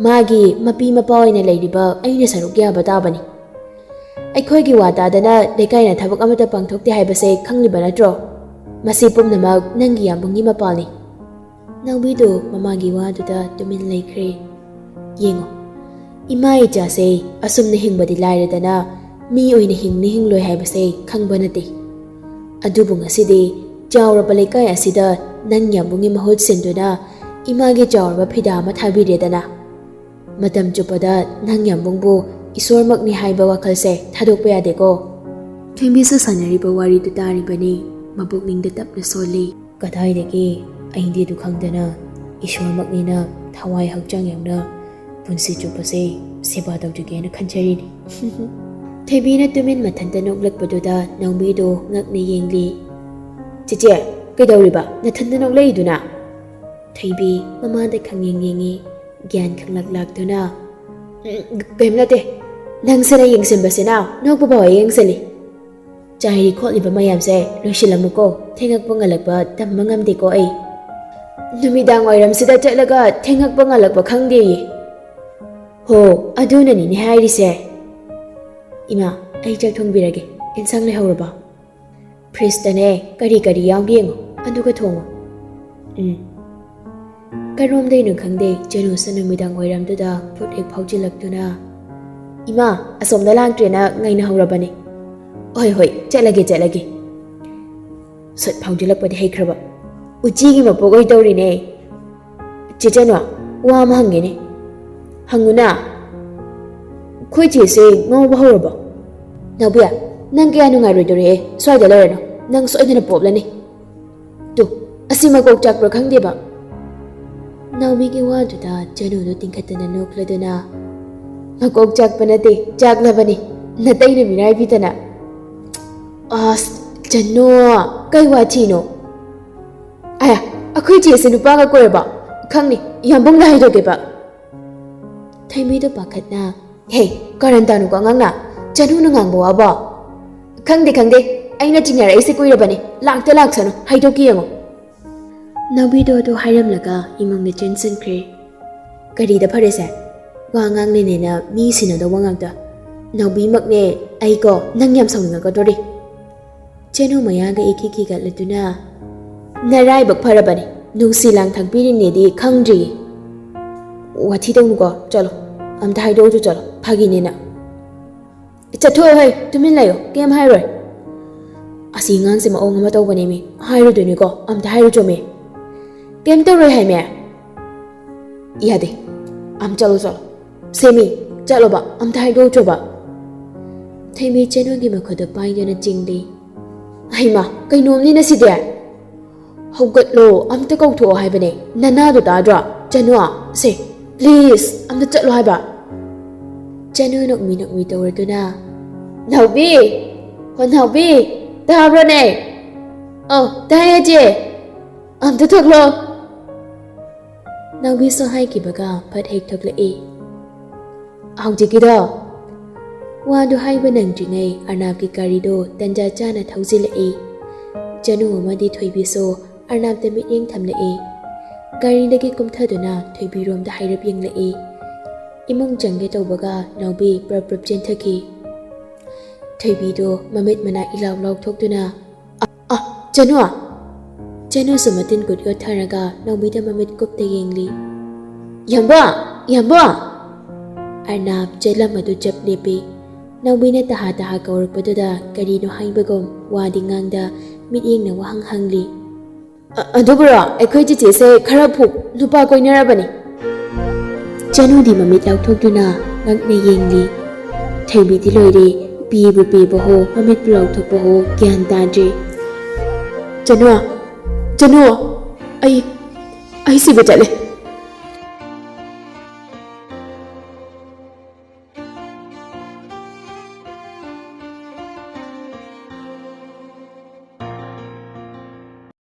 ꯃꯥꯒꯤ ꯃꯄꯤ ꯃꯄꯥ ꯑꯣꯏꯅ ꯂꯩꯔꯤꯕ ꯑꯩꯅ ꯁꯔꯨꯛ ꯌꯥꯕ ꯇꯥꯕꯅꯤ꯫ ꯑꯩꯈꯣꯏꯒꯤ ꯋꯥ ꯇꯥꯗꯅ ꯂꯩꯀꯥꯏꯅ ꯊꯕꯛ ꯑꯃꯠꯇ ꯄꯥꯡꯊꯣꯛꯇꯦ ꯍꯥꯏꯕꯁꯦ ꯈꯪꯂꯤꯕ ꯅꯠꯇ꯭ꯔꯣ? ꯃꯁꯤ ꯄꯨꯝꯅꯃꯛ ꯅꯪꯒꯤ ꯌꯥꯝꯕꯨꯡꯒꯤ ꯃꯄꯥꯜꯅꯤ꯫" ꯅꯥꯎꯕꯤꯗꯨ ꯃꯃꯥꯒꯤ ꯋꯥꯗꯨꯗ ꯇꯨꯃꯤꯟ ꯂꯩꯈ꯭ꯔꯦ꯫ ꯌꯦꯡꯉꯣ, ꯏꯃꯥ ꯏꯆꯥꯁꯦ ꯑꯁꯨꯝꯅ ꯍꯤꯡꯕꯗꯤ ꯂꯥꯏꯔꯗꯅ, ꯃꯤ ꯑꯣꯏꯅ ꯍꯤꯡꯅꯤ ꯍꯤꯡꯂꯣꯏ ꯍꯥꯏꯕꯁꯦ ꯈꯪꯕ ꯅꯠꯇꯦ꯫ ꯑꯗꯨꯕꯨ ꯉꯁꯤꯗꯤ ꯆꯥꯎꯔꯕ ꯂꯩꯀꯥꯏ ꯑꯁꯤꯗ ꯅꯪ ꯌꯥꯝꯕꯨꯡꯒꯤ ꯃꯍꯨꯠ ꯁꯤꯟꯗꯨꯅ ꯏꯃꯥꯒꯤ ꯆꯥꯎꯔꯕ ꯐꯤꯗꯥ ꯑꯃ ꯊꯥꯕꯤꯔꯦꯗꯅ꯫ ꯃꯇꯝ ꯆꯨꯞꯄꯗ ꯅꯪ ꯌꯥꯝꯕꯨꯡꯕꯨ ꯏꯁꯣꯔꯃꯛꯅꯤ ꯍꯥꯏꯕ ꯋꯥꯈꯜꯁꯦ ꯊꯥꯗꯣꯛꯄ ꯌꯥꯗꯦꯀꯣ꯫ ꯊꯣꯏꯕꯤꯁꯨ ꯁꯥꯟꯅꯔꯤꯕ ꯋꯥꯔꯤꯗꯨ ꯇꯥꯔꯤꯕꯅꯤ, ꯃꯄꯨꯛꯅꯤꯡꯗ ꯇꯞꯅ ꯁꯣꯜꯂꯤ꯫ "ꯀꯗꯥꯏꯗꯒꯤ ꯑꯩꯗꯤ ꯑꯗꯨ ꯈꯪꯗꯅ ꯏꯁꯣꯔꯃꯛꯅꯤꯅ ꯊꯋꯥꯏ ꯍꯛꯆꯥꯡ ꯌꯥꯎꯅ ꯄꯨꯟꯁꯤ ꯆꯨꯞꯄꯁꯦ ꯁꯦꯕꯥ ꯇꯧꯖꯒꯦꯅ ꯈꯟꯖꯔꯤꯅꯤ꯫" ꯊꯣꯏꯕꯤꯅ ꯇꯨꯃꯤꯟ ꯃꯊꯟꯇ ꯅꯣꯛꯂꯛꯄꯗꯨꯗ ꯅꯥꯎꯕꯤꯗꯣ ꯉꯛꯅ ꯌꯦꯡꯂꯤ꯫ "ꯆꯦꯆꯦ, ꯀꯩꯗꯧꯔꯤꯕ? ꯅꯊꯟꯇ ꯅꯣꯛꯂꯛꯏꯗꯨꯅ?" ꯊꯣꯏꯕꯤ ꯃꯃꯥꯗ ꯈꯪꯌꯦꯡ ꯌꯦꯡꯉꯤ, ꯒ꯭ꯌꯥꯟ ꯈꯪꯂꯛ ꯂꯥꯛꯇꯨꯅ, "ꯎꯝ, ꯀꯩꯝ ꯅꯠꯇꯦ꯫ ꯅꯪꯁꯤꯅ ꯌꯦꯡꯁꯤꯟꯕꯁꯤꯅ ꯅꯣꯛꯄ ꯐꯥꯎ ꯌꯦꯡꯁꯤꯜꯂꯤ꯫ ꯆꯥꯏꯔꯤ ꯈꯣꯠꯂꯤꯕ ꯃꯌꯥꯝꯁꯦ ꯂꯣꯏꯁꯤꯜꯂꯝꯃꯨꯀꯣ, ꯊꯦꯡꯉꯛꯄ ꯉꯜꯂꯛꯄ ꯇꯝꯕ ꯉꯝꯗꯦꯀꯣ ꯑꯩ꯫ ꯅꯨꯃꯤꯗꯥꯡ ꯋꯥꯏꯔꯝꯁꯤꯗ ꯆꯠꯂꯒ ꯊꯦꯡꯉꯛꯄ ꯉꯜꯂꯛꯄ ꯈꯪꯗꯦꯌꯦ꯫ ꯍꯣ, ꯑꯗꯨꯅꯅꯤꯅꯦ ꯍꯥꯏꯔꯤꯁꯦ꯫ ꯏꯃꯥ, ꯑꯩ ꯆꯥꯛ ꯊꯣꯡꯕꯤꯔꯒꯦ꯫ ꯏꯟꯁꯥꯡ ꯂꯩꯍꯧꯔꯕꯣ?" "ꯐ꯭ꯔꯤꯖꯇꯅꯦ, ꯀꯔꯤ ꯀꯔꯤ ꯌꯥꯎꯒꯦ ꯌꯦꯡꯉꯣ, ꯑꯗꯨꯒ ꯊꯣꯡꯉꯣ꯫" "ꯎꯝ꯫" ꯀꯔꯣꯝꯗꯩꯅꯣ ꯈꯪꯗꯦ, ꯆꯅꯨꯁꯨ ꯅꯨꯃꯤꯗꯥꯡ ꯋꯥꯏꯔꯝꯗꯨꯗ ꯐꯨꯠ ꯍꯦꯛ ꯐꯥꯎꯖꯤꯜꯂꯛꯇꯨꯅ, "ꯏꯃꯥ, ꯑꯁꯣꯝꯗ ꯂꯥꯡꯗ꯭ꯔꯦꯅ ꯉꯥꯏꯅꯍꯧꯔꯕꯅꯤ꯫" "ꯍꯣꯏ, ꯍꯣꯏ, ꯆꯠꯂꯒꯦ, ꯆꯠꯂꯒꯦ꯫" ꯁꯠ ꯐꯥꯎꯖꯤꯜꯂꯛꯄꯗꯤ ꯍꯩꯈ꯭ꯔꯕ꯫ "ꯎꯆꯤꯒꯤ ꯃꯄꯣꯛ ꯑꯣꯏ ꯇꯧꯔꯤꯅꯦ꯫ ꯆꯦ ꯆꯅꯨ, ꯋꯥ ꯑꯃ ꯍꯪꯒꯦꯅꯦ꯫" "ꯍꯪꯉꯨꯅ꯫" "ꯑꯩꯈꯣꯏ ꯆꯦꯁꯦ ꯉꯥꯎꯕ ꯍꯧꯔꯕꯣ?" "ꯅꯥꯎꯕꯤ, ꯅꯪ ꯀꯌꯥ ꯅꯨꯡꯉꯥꯏꯔꯣꯏꯗꯣꯔꯤꯍꯦ, ꯁ꯭ꯋꯥꯏꯗ ꯂꯩꯔꯅꯨ, ꯅꯪ ꯁꯣꯏꯗꯅ ꯄꯣꯞꯂꯅꯤ꯫ ꯇꯨ, ꯑꯁꯤ ꯃꯀꯣꯛ ꯆꯥꯛꯄ꯭ꯔꯥ ꯈꯪꯗꯦꯕ꯫" ꯅꯥꯎꯕꯤꯒꯤ ꯋꯥꯗꯨꯗ ꯆꯅꯨꯗꯨ ꯇꯤꯡꯈꯠꯇꯅ ꯅꯣꯛꯂꯗꯨꯅ, "ꯃꯀꯣꯛ ꯆꯥꯛꯄ ꯅꯠꯇꯦ, ꯆꯥꯛꯂꯕꯅꯤ, ꯅꯇꯩꯅ ꯃꯤꯔꯥꯏꯕꯤꯗꯅ꯫" "ꯑꯁ, ꯆꯅꯨ, ꯀꯩ ꯋꯥꯊꯤꯅꯣ?" "ꯑꯌꯥ, ꯑꯩꯈꯣꯏ ꯆꯦꯁꯦ ꯅꯨꯄꯥꯒ ꯀꯣꯏꯔꯕꯣ? ꯈꯪꯅꯤ, ꯌꯥꯝꯕꯨꯡꯗ ꯍꯥꯏꯗꯣꯛꯀꯦꯕ꯫" ꯊꯣꯏꯕꯤꯗꯨ ꯄꯥꯈꯠꯅ, "ꯍꯦ, ꯀꯔꯟ ꯇꯥꯅꯨꯀꯣ ꯑꯉꯥꯡꯅ, ꯆꯅꯨꯅ ꯉꯥꯡꯕ ꯋꯥꯕꯣ꯫" "ꯈꯪꯗꯦ, ꯈꯪꯗꯦ, ꯑꯩꯅ ꯆꯤꯡꯅꯔꯛꯏꯁꯦ ꯀꯨꯏꯔꯕꯅꯤ, ꯂꯥꯛꯇ ꯂꯥꯛꯁꯅꯨ, ꯍꯥꯏꯗꯣꯛꯀꯦ ꯌꯦꯡꯉꯣ꯫" ꯅꯥꯎꯕꯤꯗꯣ ꯑꯗꯨ ꯍꯥꯏꯔꯝꯂꯒ ꯏꯃꯨꯡꯗ ꯆꯦꯟꯁꯤꯟꯈ꯭ꯔꯦ꯫ ꯀꯔꯤꯗ ꯐꯔꯦꯁꯦ? ꯋꯥ ꯉꯥꯡꯂꯤꯅꯦꯅ ꯃꯤ ꯁꯤꯟꯅꯗꯧꯕ ꯉꯥꯛꯇ꯫ ꯅꯥꯎꯕꯤꯃꯛꯅꯦ, ꯑꯩꯀꯣ ꯅꯪ ꯌꯥꯝ ꯁꯥꯎꯅꯤꯡꯉꯛꯀꯗꯣꯔꯤ꯫ ꯆꯦꯅꯨ ꯃꯌꯥꯒ ꯏꯈꯤ ꯈꯤꯒꯠꯂꯗꯨꯅ, "ꯅꯔꯥꯏꯕꯛ ꯐꯔꯕꯅꯤ, ꯅꯨꯡꯁꯤ ꯂꯥꯡ ꯊꯥꯛꯄꯤꯔꯤꯅꯦꯗꯤ ꯈꯪꯗ꯭ꯔꯤꯌꯦ꯫" "ꯋꯥꯊꯤ ꯇꯧꯅꯨꯀꯣ, ꯆꯠꯂꯣ, ꯑꯝꯇ ꯍꯥꯏꯗꯣꯛꯑꯁꯨ ꯆꯠꯂꯣ, ꯐꯥꯒꯤꯅꯦꯅ꯫" "ꯆꯠꯊꯣꯛꯑꯣ ꯍꯩ, ꯇꯨꯃꯤꯟ ꯂꯩꯌꯣ, ꯀꯩꯝ ꯍꯥꯏꯔꯣꯏ꯫" "ꯑꯁꯤ ꯑꯉꯥꯡꯁꯦ ꯃꯑꯣꯡ ꯑꯃ ꯇꯧꯕꯅꯦꯃꯤ, ꯍꯥꯏꯔꯨꯗꯣꯏꯅꯤꯀꯣ, ꯑꯝꯇ ꯍꯥꯏꯔꯨ ꯆꯣꯃꯤ꯫" "ꯀꯩꯝ ꯇꯧꯔꯣꯏ ꯍꯥꯏꯃꯦ꯫" "ꯌꯥꯗꯦ, ꯑꯝ ꯆꯠꯂꯣ, ꯆꯠꯂꯣ꯫ ꯁꯦꯃꯤ, ꯆꯠꯂꯣꯕ, ꯑꯝꯇ ꯍꯥꯏꯗꯣꯛꯎ ꯆꯣꯕ꯫" ꯊꯣꯏꯕꯤ ꯆꯦꯅꯨꯒꯤ ꯃꯈꯨꯠꯇ ꯄꯥꯏꯗꯨꯅ ꯆꯤꯡꯂꯤ꯫ "ꯍꯩꯃꯥ, ꯀꯩꯅꯣꯝꯅꯤꯅ ꯁꯤꯗꯤ꯫" "ꯍꯧꯒꯠꯂꯣ, ꯑꯝꯇ ꯀꯧꯊꯣꯛꯑꯣ ꯍꯥꯏꯕꯅꯦ, ꯅꯅꯥꯗꯣ ꯇꯥꯗ꯭ꯔꯣ? ꯆꯅꯨ, ꯁꯦ, please, ꯑꯝꯇ ꯆꯠꯂꯣ ꯍꯥꯏꯕ꯫" ꯆꯅꯨ ꯅꯣꯛꯃꯤ ꯅꯣꯛꯃꯤ ꯇꯧꯔꯗꯨꯅ, "ꯅꯥꯎꯕꯤ! ꯍꯣ ꯅꯥꯎꯕꯤ! ꯇꯥꯕ꯭ꯔꯣꯅꯦ? ꯑꯧ, ꯇꯥꯏꯌꯦ ꯆꯦ꯫ ꯑꯝꯇ ꯊꯣꯛꯂꯛꯑꯣ꯫" ꯅꯥꯎꯕꯤꯁꯨ ꯍꯥꯏꯈꯤꯕꯒ ꯐꯠ ꯍꯦꯛ ꯊꯣꯛꯂꯛꯏ꯫ "ꯍꯧꯖꯤꯛꯀꯤꯗꯣ?" ꯋꯥꯗꯨ ꯍꯥꯏꯕ ꯅꯪꯗ꯭ꯔꯤꯉꯩ ꯑꯔꯅꯥꯞꯀꯤ ꯒꯥꯔꯤꯗꯨ ꯇꯟꯖꯥ ꯆꯥꯅ ꯊꯧꯖꯤꯜꯂꯛꯏ꯫ ꯆꯅꯨ ꯑꯃꯗꯤ ꯊꯣꯏꯕꯤꯁꯨ ꯑꯔꯅꯥꯞꯇ ꯃꯤꯠꯌꯦꯡ ꯊꯝꯂꯛꯏ꯫ ꯒꯥꯔꯤꯗꯒꯤ ꯀꯨꯝꯊꯗꯨꯅ ꯊꯣꯏꯕꯤꯔꯣꯝꯗ ꯍꯥꯏꯔꯞ ꯌꯦꯡꯂꯛꯏ꯫ ꯏꯃꯨꯡ ꯆꯪꯒꯦ ꯇꯧꯕꯒ ꯅꯥꯎꯕꯤ ꯄ꯭ꯔꯞ ꯄ꯭ꯔꯞ ꯆꯦꯟꯊꯈꯤ꯫ ꯊꯣꯏꯕꯤꯗꯨ ꯃꯃꯤꯠ ꯃꯅꯥ ꯏꯂꯥꯎ ꯂꯥꯎ ꯊꯣꯛꯇꯨꯅ, "ꯑ, ꯑ, ꯆꯅꯨ!" ꯆꯅꯨꯁꯨ ꯃꯇꯤꯟ ꯀꯨꯠ ꯀꯣꯠꯊꯔꯒ ꯅꯥꯎꯕꯤꯗ ꯃꯃꯤꯠ ꯀꯨꯞꯇ ꯌꯦꯡꯂꯤ꯫ "ꯌꯥꯝꯕꯣ! ꯌꯥꯝꯕꯣ!" ꯑꯔꯅꯥꯞ ꯆꯦꯂꯝ ꯑꯗꯨ ꯆꯞ ꯂꯦꯞꯄꯤ꯫ ꯅꯥꯎꯕꯤꯅ ꯇꯍꯥ ꯇꯍꯥ ꯀꯧꯔꯛꯄꯗꯨꯗ ꯀꯔꯤꯅꯣ ꯍꯥꯏꯕꯒꯨꯝ ꯋꯥꯗꯤ ꯉꯥꯡꯗ ꯃꯤꯠꯌꯦꯡꯅ ꯋꯥꯍꯪ ꯍꯪꯂꯤ꯫ "ꯑ-, ꯑꯗꯨꯕꯨꯔꯣ, ꯑꯩꯈꯣꯏ ꯆꯦꯆꯦꯁꯦ ꯈꯔ ꯐꯨ, ꯅꯨꯄꯥ ꯀꯣꯏꯅꯔꯕꯅꯤ꯫" ꯆꯅꯨꯗꯤ ꯃꯃꯤꯠ ꯂꯥꯎꯊꯣꯛꯇꯨꯅ ꯉꯛꯅ ꯌꯦꯡꯂꯤ꯫ ꯊꯣꯏꯕꯤꯗꯤ ꯂꯣꯏꯔꯦ, ꯄꯤꯕꯨ ꯄꯤꯕ ꯍꯣ, ꯃꯃꯤꯠꯄꯨ ꯂꯥꯎꯊꯣꯛꯄ ꯍꯣ, ꯒ꯭ꯌꯥꯟ ꯇꯥꯗ꯭ꯔꯦ꯫ "ꯆꯅꯨ, ꯆꯅꯨ, ꯑꯩ, ꯑꯩ ꯁꯤꯕ ꯆꯠꯂꯦ꯫